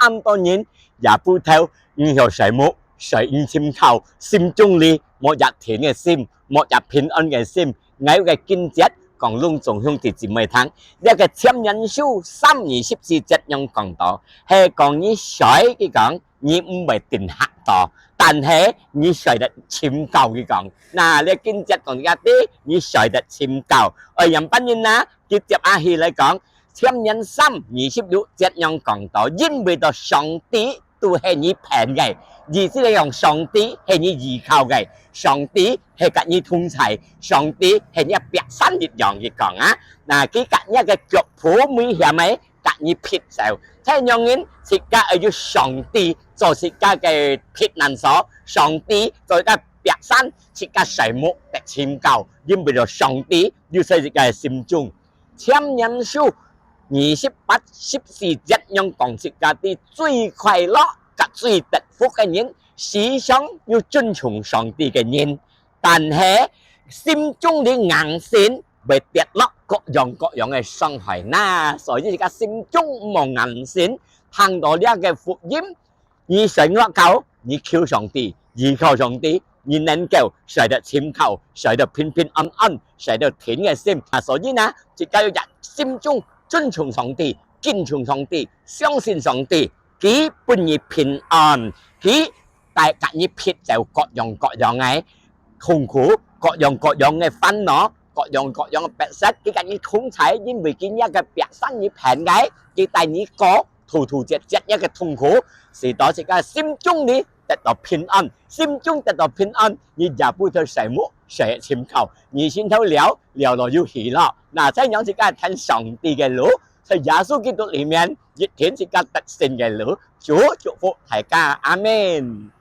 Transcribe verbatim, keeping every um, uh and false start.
恁多人也不透，毋曉睡目，睡毋尋靠，心中裡無一定个心，無一平安个心。𠊎有个經節講攏總兄弟姊妹聽，這个箴言書三二十四節樣講到，係講你睡，佢講，你毋會定嚇到，但係你睡得尋覺，佢講。那這經節講一下，你睡得尋覺，愛仰般人啊？佢接下去來講，箴言三二十六節樣講到，因為到上帝都係你谝个，意思係講上帝係你依靠个，上帝係佮你同在，上帝係你个壁山一樣，佢講啊。那佢佮你个腳步危險个， 佮你撇走。太陽人自家愛有上帝做自家个避難所，上帝做一个壁山，自家睡目得尋覺，因為有上帝有在自家个心中。箴言書二十八十四節樣講自家知最快樂佮最得福个人，時常有尊崇上帝个人。 但係心中裡硬心，會跌落各樣各樣个傷害哪。所以自家心中毋好硬心，聽到這个福音，你睡落覺，你求上帝，依靠上帝，你能夠睡得尋覺，睡得平平安安，睡得定个心。啊，所以呢，自家愛在心中尊崇上帝，敬重上帝，相信上帝，佢分你平安，佢帶佮你撇走各樣各樣个 痛苦，各樣各樣个煩惱，各樣各樣个逼塞，佢佮你同在，因為佢若个壁山你谝个，佢帶你過突突折折若个痛苦，使到自家心中裡得到平安，心中得到平安，你也毋會睡目，睡尋覺，你心頭了，了了有喜樂。那再讓自家跈上帝个路，在耶穌基督裡面，一定自家得勝个路。主祝福大家，阿們。